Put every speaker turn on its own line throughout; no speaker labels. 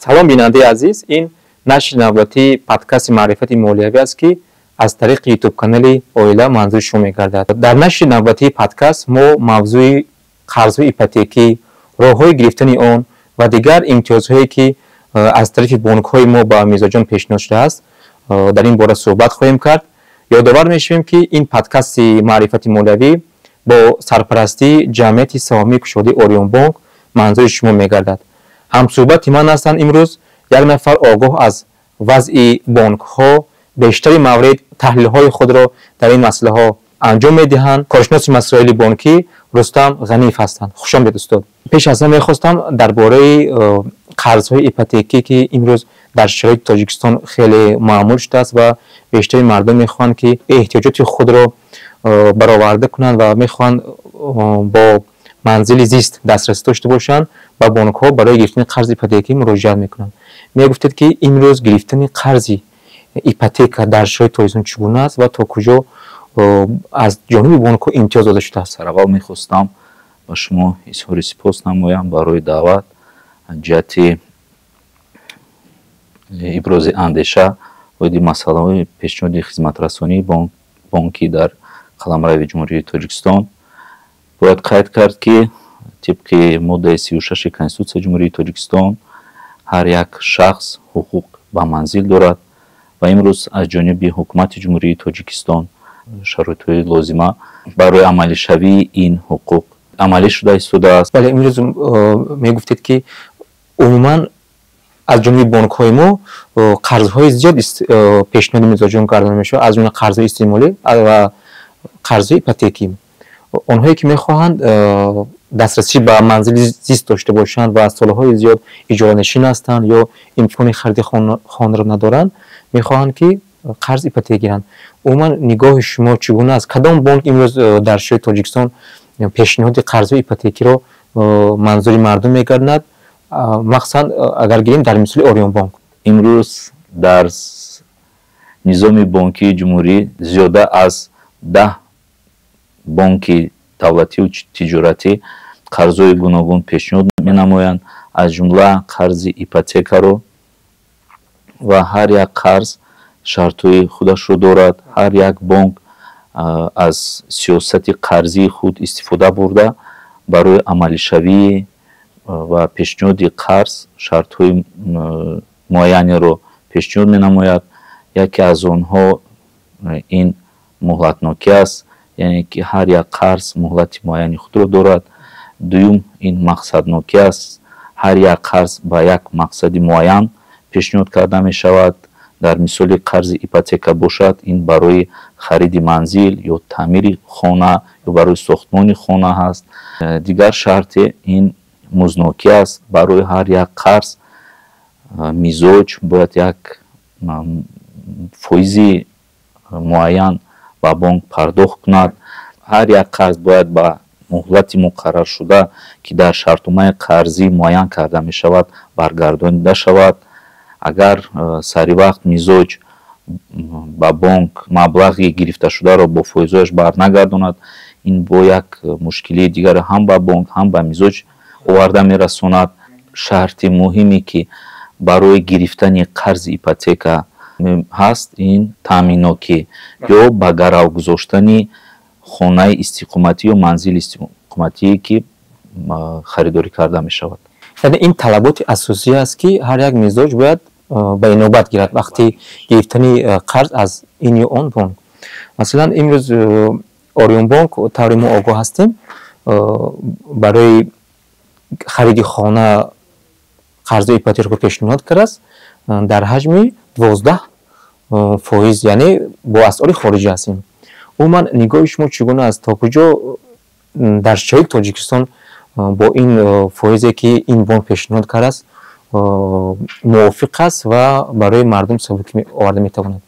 Салом, бинандаи азиз! Ин нашри навбатии подкасти маърифати молиявӣ аст, ки аз тариқи ютуб-канали Оила манзури шумо мегардад. Дар нашри навбатии подкаст мо мавзӯи қарзҳои ипотекӣ, роҳҳои гирифтани он ва дигар имтиёзҳое, ки аз тарафи бонкҳои мо ба мизоҷон пешниҳод шудааст, дар ин бора суҳбат хоҳем кард. Ёдовар мешавем, ки ин подкасти маърифати молиявӣ бо сарпарастии Ҷамъияти саҳомии кушодаи Ориёнбонк манзури шумо мегардад. Ҳамсӯҳбати ман ҳастанд имрӯз як нафар огоҳ аз вазъи бонкҳо, бештари маврид таҳлилҳои худро дар ин масъалаҳо анҷом медиҳанд. Коршиноси масоили бонкӣ Рустам Ғаниев ҳастанд. Хушомдед, устод! Пеш аз ҳама мехостам дар бораи қарзҳои ипотекӣ, ки имрӯз дар шароити Тоҷикистон хеле маъмул шудааст ва бештари мардум мехоҳанд, ки эҳтиёҷоти худро бароварда кунанд ва мехоҳанд бо манзили зист дастрасӣ дошта бошанд, ба бонкҳо барои гирифтани қарзи ипотекӣ муроҷиат мекунанд. Мегуфтед, ки имрӯз гирифтани қарзи ипотека дар шароити Тоҷикистон чӣ гуна аст ва то куҷо аз ҷониби бонкҳо имтиёз дода шудааст?
Сараввал мехостам ба шумо изҳори сипос намоям барои даъват ҷиҳати ибрози андеша оиди масъалаҳои пешниҳоди хизматрасонии бонкӣ дар қаламрави Ҷумҳурии Тоҷикистон. Бояд қайд кард, ки тибқи моддаи 36-и Конститутсияи Ҷумҳурии Тоҷикистон ҳар як шахс ҳуқуқ ба манзил дорад ва имрӯз аз ҷониби Ҳукумати Ҷумҳурии Тоҷикистон шароитҳои лозима барои амалишавии ин ҳуқуқ амалӣ шуда истодааст.
Бале, имрӯз мегуфтед, ки умуман аз ҷониби бонкҳои мо қарзҳои зиёд пешниҳоди мизоҷон карда мешавад, аз ҷумла қарзҳои истеъмолӣ ва қарзҳои ипотекӣ. Онҳое, ки мехоҳанд дастрасӣ ба манзили зист дошта бошанд ва солҳои зиёд иҷоранишин ҳастанд ё имкони хариди хонаро надоранд, мехоҳанд, ки қарз ипотека гиранд. Умуман, нигоҳи шумо чӣ гуна аст? Кадом бонк имрӯз дар шароити Тоҷикистон пешниҳоди қарзҳои ипотекиро манзури мардум мегардонад, махсусан агар гирем дар мисоли Ориёнбонк?
Имрӯз дар низоми бонкии ҷумҳурӣ зиёда аз 10 бонки давлатию тиҷоратӣ қарзҳои гуногун пешниҳод менамоянд, аз ҷумла қарзи ипотекаро, ва ҳар як қарз шартҳои худашро дорад. Ҳар як бонк аз сиёсати қарзии худ истифода бурда, барои амалишавӣ ва пешниҳоди қарз шартҳои муайянеро пешниҳод менамояд. Яке аз онҳо ин муҳлатнокӣ аст, яъне ки ҳар як қарз муҳлати муайяни худро дорад. Дуюм, ин мақсаднокӣ аст: ҳар як қарз ба як мақсади муайян пешниҳод карда мешавад. Дар мисоли қарзи ипотека бошад, ин барои хариди манзил ё таъмири хона ё барои сохтмони хона ҳаст. Дигар шарте ин музнокӣ аст: барои ҳар як қарз мизоҷ бояд як фоизи муайян ба бонк пардохт кунад. Ҳар як қарз бояд ба муҳлати муқарраршуда, ки дар шартномаи қарзӣ муайян карда мешавад, баргардонида шавад. Агар саривақт мизоҷ ба бонк маблағи гирифташударо бо фоизҳояш барнагардонад, ин бо як мушкилии дигар ҳам ба бонк, ҳам ба мизоҷ оварда мерасонад. Шарти муҳиме, ки барои гирифтани қарзи ипотека ҳаст, ин таъминнокӣ ё ба гарав гузоштани хонаи истиқоматӣ ё манзили истиқоматие, ки харидорӣ карда мешавад.
Яъне ин талаботи асосӣ аст, ки ҳар як мизоҷ бояд ба инобат гирад вақти гирифтани қарз аз ин ё он бонк. Масалан, имрӯз Ориёнбонк, тавре мо огоҳ ҳастем, барои хариди хона қарзҳои ипотекаро пешниҳод кардааст дар ҳаҷми 12%, яъне бо асъори хориҷӣ ҳастем. Умуман, нигоҳи шумо чӣ гуна аст? То куҷо дар шароити Тоҷикистон бо ин фоизе, ки ин бонк пешниҳод кардааст, мувофиқ аст ва барои мардум сабукӣ оварда метавонад?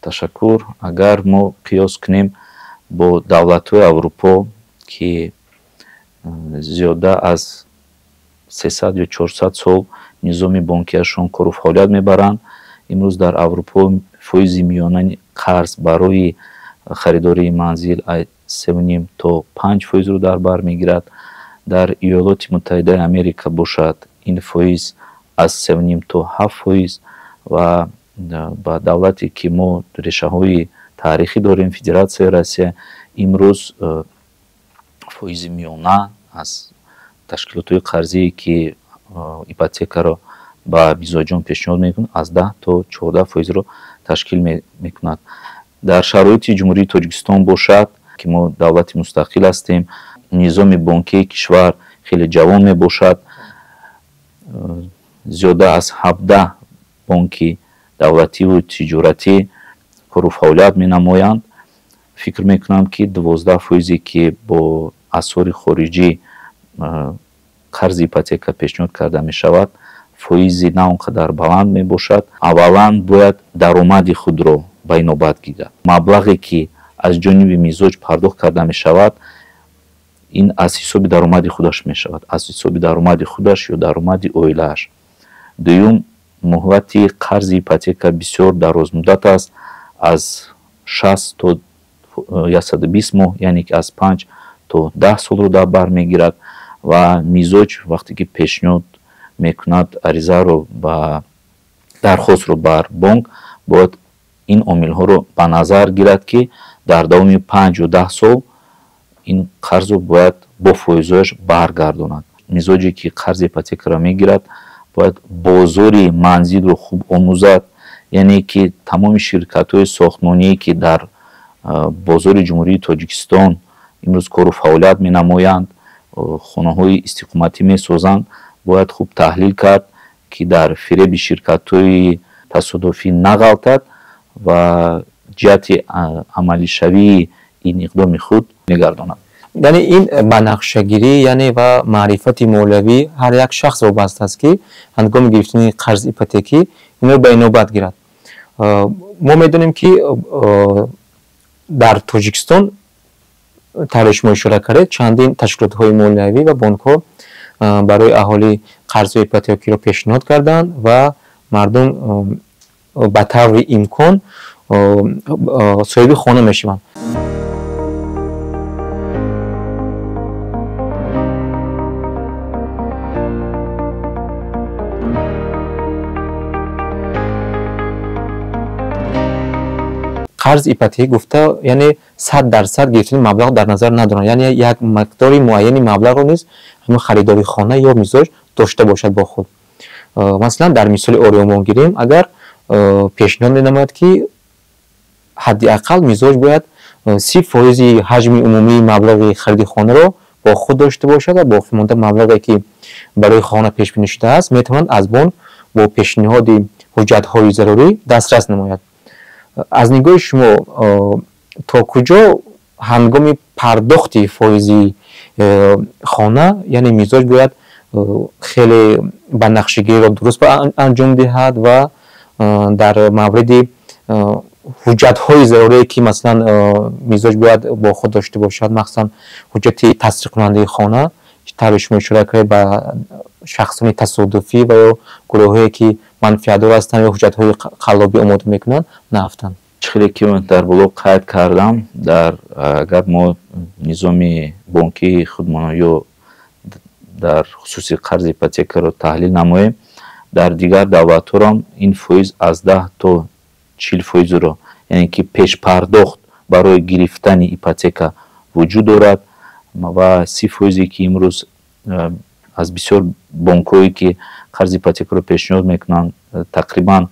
Ташаккур. Агар мо қиёс кунем бо давлатҳои Аврупо, ки зиёда аз 300 ё 400 сол низоми бонкиашон кору фаъолият мебаранд, имрӯз дар Аврупо фоизи миёнаи қарз барои харидории манзил 3,5 то 5 фоизро дар бар мегирад. Дар Иёлоти Муттаҳидаи Америка бошад, Ин фоиз аз 3,5 то 7% ва ба давлате ки мо решаҳои таърихӣ дорем, Федератсияи Россия, имрӯз фоизи миёна аз ташкилотҳои қарзие ки ипотекаро ба мизоҷон пешниҳод мекунад, аз 10 то 14%-ро ташкил мекунад. Дар шароити Ҷумҳурии Тоҷикистон бошад, ки мо давлати мустақил ҳастем, низоми бонкии кишвар хеле ҷавон мебошад, зиёда аз 17 бонки давлативу тиҷоратӣ кору фаъолият менамоянд. Фикр мекунам, ки 12%-е ки бо асъори хориҷӣ қарзи ипотека пешниҳод карда мешавад, фоизи на он қадар баланд мебошад. Аввалан бояд даромади худро ба инобат гирад. Маблағе ки аз ҷониби мизоҷ пардохт карда мешавад, ин аз ҳисоби даромади худаш мешавад, аз ҳисоби даромади худаш ё даромади оилааш. Дуюм, муҳлати қарзи ипотека бисёр дарозмуддат аст, аз 60 то 120 моҳ, яъне ки аз 5 то 10 солро дар бар мегирад ва мизоҷ вақте ки пешниҳод мекунад аризаро ба дархостро бар бонк, бояд ин омилҳоро ба назар гирад, ки дар давоми 5 ё 10 сол ин қарзро бояд бо фоизҳояш баргардонад. Мизоҷе ки қарзи ипотекаро мегирад, бояд бозори манзилро хуб омӯзад, яъне ки тамоми ширкатҳои сохтмоние ки дар бозори Ҷумҳурии Тоҷикистон имрӯз кору фаъолият менамоянд, хонаҳои истиқоматӣ месозанд, бояд хуб таҳлил кард, ки дар фиреби ширкатҳои тасодуфӣ нағалтад ва ҷиҳати амалишавии ин иқдоми худ мегардонад.
Яъне ин ба нақшагирӣ, яъне ва маърифати молиявӣ ҳар як шахс вобаста аст, ки ҳангоми гирифтани қарзи ипотекӣ инро ба инобат гирад. Мо медонем, ки дар Тоҷикистон, тавре шумо ишора кардед, чандин ташкилотҳои молиявӣ ва бонкҳо барои аҳолӣ қарзҳои ипотекиро пешниҳод карданд ва мардум ба таври имкон соҳиби хона мешаванд. Қарзи ипотекӣ гуфта, яъне 100% гирифтани маблағ дар назар надоранд, яъне як миқдори муайяни маблағро низ ҳамин харидори хона ё мизоҷ дошта бошад бо худ. Масалан, дар мисоли Ориёнбонк гирем, агар пешниҳод менамояд, ки ҳадди ақал мизоҷ бояд 30% ҳаҷми умумии маблағи хариди хонаро бо худ дошта бошад ва боқимонда маблағе ки барои хона пешбинӣ шудааст, метавонад аз бонк бо пешниҳоди ҳуҷҷатҳои зарурӣ дастрас намояд. Аз нигоҳи шумо, то куҷо ҳангоми пардохти фоизи хона, яъне мизоҷ бояд хеле ба нақшагириро дуруст анҷом диҳад ва дар мавриди ҳуҷҷатҳои зарурие ки масалан мизоҷ бояд бо худ дошта бошад, махсусан ҳуҷҷати тасдиқкунандаи хона, тавре шумо ишора кардед, ба шахсони тасодуфӣ ва ё гурӯҳҳое ки манфиатдор ҳастанд ё ҳуҷҷатҳои қаллобӣ омода мекунанд, наафтанд.
Чӣ хеле ки дар боло қайд кардам, дар агар мо низоми бонкии худмон ё дар хусуси қарзи ипотекаро таҳлил намоем, дар дигар давлатҳоам ин фоиз аз 10 то 40%-ро, яъне ки пешпардохт барои гирифтани ипотека вуҷуд дорад ва 30%-е ки имрӯз аз бисёр бонкҳое ки қарзи ипотекаро пешниҳод мекунанд, тақрибан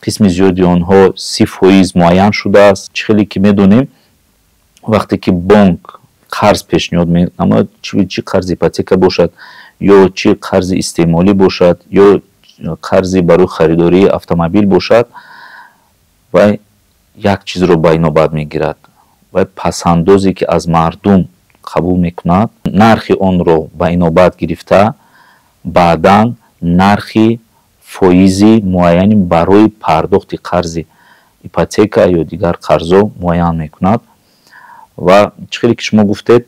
қисми зиёди онҳо 30% муайян шудааст. Чӣ хеле ки медонем, вақте ки бонк қарз пешниҳод менамояд, чӣ қарзи ипотека бошад ё чӣ қарзи истеъмолӣ бошад ё қарзи барои харидории автомобил бошад, вай як чизро ба инобат мегирад. Вай пасандозе ки аз мардум қабул мекунад, нархи онро ба инобат гирифта, баъдан нархи фоизи муайяни барои пардохти қарзи ипотека ё дигар қарзҳо муайян мекунад. Ва чӣ хеле ки шумо гуфтед,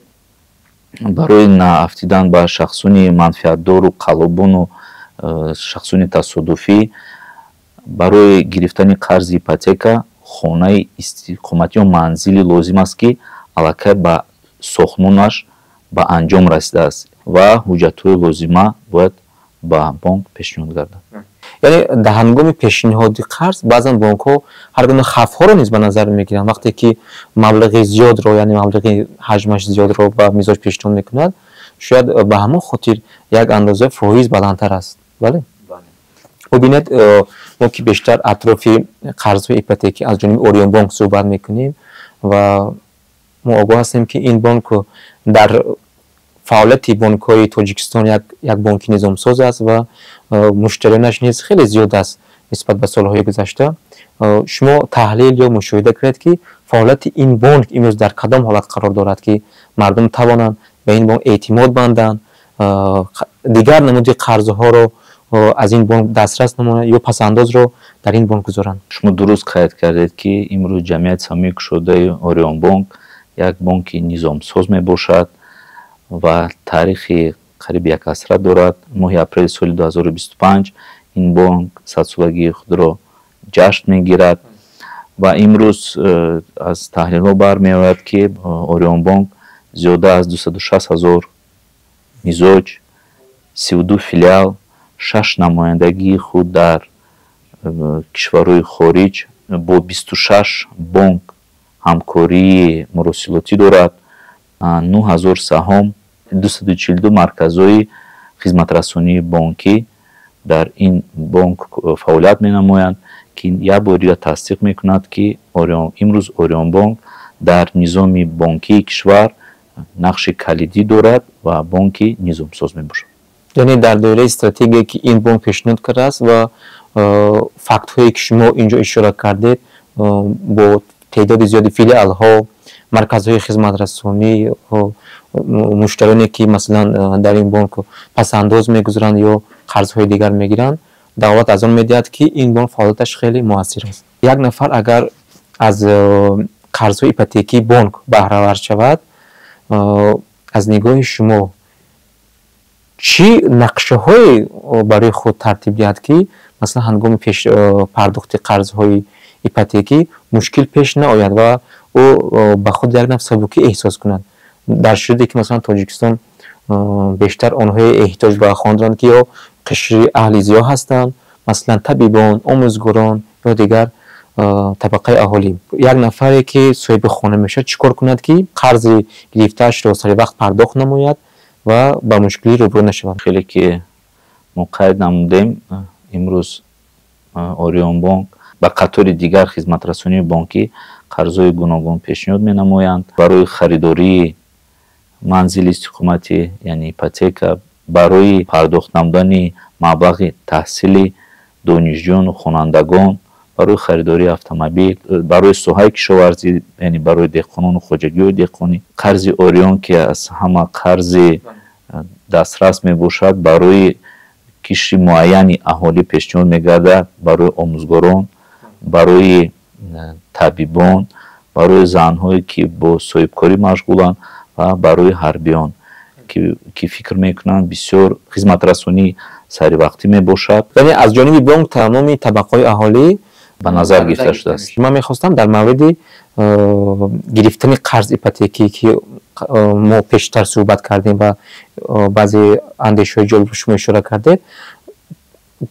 барои наафтидан ба шахсони манфиатдору қаллобону шахсони тасодуфӣ, барои гирифтани қарзи ипотека хонаи истиқоматӣ ё манзили лозим аст, ки аллакай ба сохтмонаш ба анҷом расидааст ва ҳуҷҷатҳои лозима бояд ба бонк пешниҳод гардад.
Яъне дар ҳангоми пешниҳоди қарз баъзан бонкҳо ҳар гуна хавфҳоро низ ба назар мегиранд. Вақте ки маблағи зиёдро, яъне маблағи ҳаҷмаш зиёдро ба мизоҷ пешниҳод мекунад, шояд ба ҳамон хотир як андоза фоиз баландтар аст. Бале? Бубинед, мо ки бештар атрофи қарзҳои ипотекӣ аз ҷониби Ориёнбонк суҳбат мекунем ва мо огоҳ ҳастем, ки ин бонк дар фаъолияти бонкҳои Тоҷикистон як бонки низомсоз аст ва муштариёнаш низ хеле зиёд аст нисбат ба солҳои гузашта. Шумо таҳлил ё мушоҳида кунед, ки фаъолияти ин бонк имрӯз дар кадом ҳолат қарор дорад, ки мардум тавонанд ба ин бонк эътимод банданд, дигар намуди қарзҳоро аз ин бонк дастрас намоянд ё пасандозро дар ин бонк гузоранд.
Шумо дуруст қайд кардед, ки имрӯз ҷамъияти саҳомии кушодаи Ориёнбонк як бонки низомсоз мебошад ва таърихи қариб як асра дорад. Моҳи апрели соли 2025 ин бонк садсолагии худро ҷашн мегирад ва имрӯз аз таҳлилҳо бармеояд, ки Ориёнбонк зиёда аз 260 ҳазор мизоҷ, 32 филиал, шаш намояндагии худ дар кишварҳои хориҷ, бо 26 бонк ҳамкории муросилотӣ дорад, 9000 саҳом, 242 марказҳои хизматрасонии бонкӣ дар ин бонк фаъолият менамоянд, ки як бори дигар тасдиқ мекунад, ки имрӯз Ориёнбонк дар низоми бонкии кишвар нақши калидӣ дорад ва бонки низомсоз мебошад.
Яъне дар доираи стратегие, ки ин бонк пешниҳод кардааст ва фактҳое, ки шумо инҷо ишора кардед, бо теъдоди зиёди филиалҳо, марказҳои хизматрасонӣ, муштариёне, ки масалан дар ин бонк пасандоз мегузоранд ё қарзҳои дигар мегиранд, далолат аз он медиҳад, ки ин бонк фаъолияташ хеле муассир аст. Як нафар агар аз қарзҳои ипотекии бонк баҳравар шавад, аз нигоҳи шумо чӣ нақшаҳое барои худ тартиб диҳад, ки масалан ҳангоми пардохти қарзҳои ипотекӣ мушкил пеш наояд ва ӯ ба худ як нав сабукӣ эҳсос кунад, дар шароите ки масалан Тоҷикистон бештар онҳое эҳтиёҷ ба хон доранд, ки ё қишри аҳли зиё ҳастанд, масалан табибон, омӯзгорон ё дигар табақаи аҳолӣ. Як нафаре, ки соҳиби хона мешавад, чӣ кор кунад, ки қарзи гирифтаашро сари вақт пардохт намояд ва ба мушкилӣ рӯбарӯ нашавад?
Хеле ки мо қайд намудем, имрӯз Ориёнбонк ба қатори дигар хизматрасонии бонкӣ қарзҳои гуногун пешниҳод менамоянд барои харидории манзили истиқоматӣ, яъне ипотека, барои пардохт намудани маблағи таҳсили донишҷӯёну хонандагон, барои харидории автомобил, барои соҳаи кишоварзӣ, яъне барои деҳқонону хоҷагиҳои деҳқонӣ. Қарзи Ориён, ки аз ҳама қарзи дастрас мебошад, барои қишри муайяни аҳолӣ пешниҳод мегардад: барои омӯзгорон, барои табибон, барои занҳое, ки бо соҳибкорӣ машғуланд, ва барои ҳарбиён, ки фикр мекунанд, бисёр хизматрасонии саривақтӣ мебошад.
Яъне аз ҷониби бонк тамоми табақаҳои аҳолӣ
ба назар гирифта шудааст.
Ман мехостам дар мавриди гирифтани қарз ипотекӣ, ки мо пештар суҳбат кардем ва баъзе андешаҳои ҷолибро шумо ишора кардед,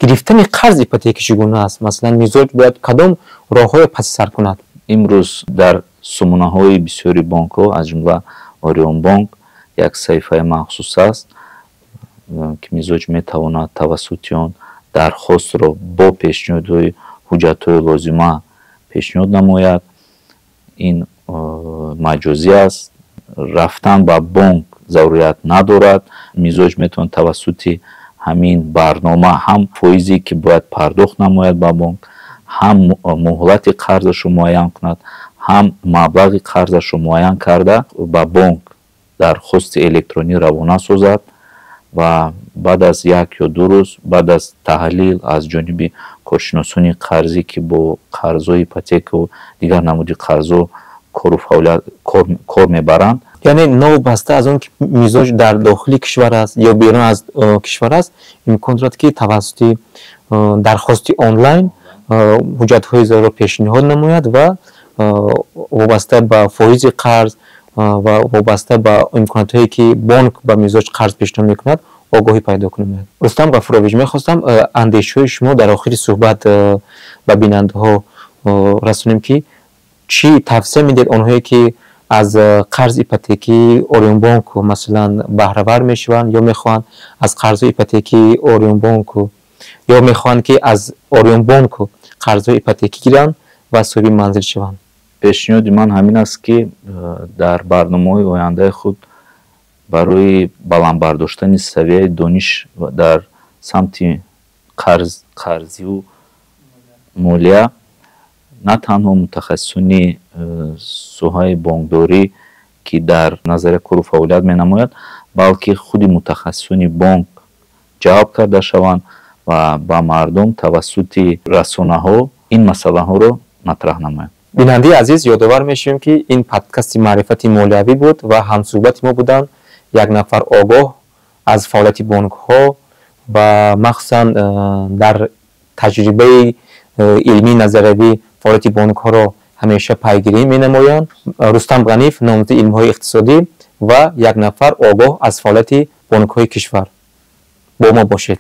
гирифтани қарз ипотекӣ чӣ гуна аст? Масалан, мизоҷ бояд кадом роҳҳоро паси сар кунад?
Имрӯз дар сумонаҳои бисёри бонкҳо, аз ҷумла Ориёнбонк, як саҳифаи махсус аст, ки мизоҷ метавонад тавассути он дархостро бо пешниҳодҳои ҳуҷҷатҳои лозима пешниҳод намояд. Ин маҷозӣ аст, рафтан ба бонк зарурият надорад. Мизоҷ метавонад тавассути ҳамин барнома ҳам фоизе, ки бояд пардохт намояд ба бонк, ҳам муҳлати қарзашро муайян кунад, ҳам маблағи қарзашро муайян карда, ба бонк дархости электронӣ равона созад ва баъд аз 1 ё 2 рӯз, баъд аз таҳлил аз ҷониби коршиносони қарзӣ, ки бо қарзҳои ипотекаву дигар намуди қарзҳо кору фаъолият кор мебаранд.
Яъне новобаста аз он ки мизоҷ дар дохили кишвар аст ё берун аз кишвар аст, имкон дорад, ки тавассути дархости онлайн ҳуҷҷатҳои зарурро пешниҳод намояд ва вобаста ба фоизи қарз ва вобаста ба имкониятҳое, ки бонк ба мизоҷ қарз пешниҳод мекунад, Огоҳӣ пайдо кунем. Рустам Ғафурович, мехостам андешаҳои шумо дар охири суҳбат ба бинандаҳо расонем, ки чӣ тавсия медиҳед онҳое, ки аз қарзи ипотекии Ориёнбонк, масалан, баҳравар мешаванд ё мехоҳанд аз қарзҳои ипотекии Ориёнбонк ё мехоҳанд, ки аз Ориёнбонк қарзҳои ипотекӣ гиранд ва соҳиби манзил шаванд?
Пешниҳоди ман ҳамин аст, ки дар барномаҳои ояндаи худ барои баланд бардоштани савияи дониш дар самти қарзию молия на танҳо мутахассисони соҳаи бонкдорӣ, ки дар назария кору фаъолият менамояд, балки худи мутахассисони бонк ҷалб карда шаванд ва ба мардум тавассути расонаҳо ин масъалаҳоро матраҳ намоянд.
Бинандаи азиз, ёдовар мешавем, ки ин подкасти маърифати молиявӣ буд ва ҳамсӯҳбати мо буданд як нафар огоҳ аз фаъолияти бонкҳо ва махсусан дар таҷрибаи илмии назариявӣ фаъолияти бонкҳоро ҳамеша пайгирӣ менамоянд, Рустам Ғаниев, номзади илмҳои иқтисодӣ, ва як нафар огоҳ аз фаъолияти бонкҳои кишвар. Бо мо бошед.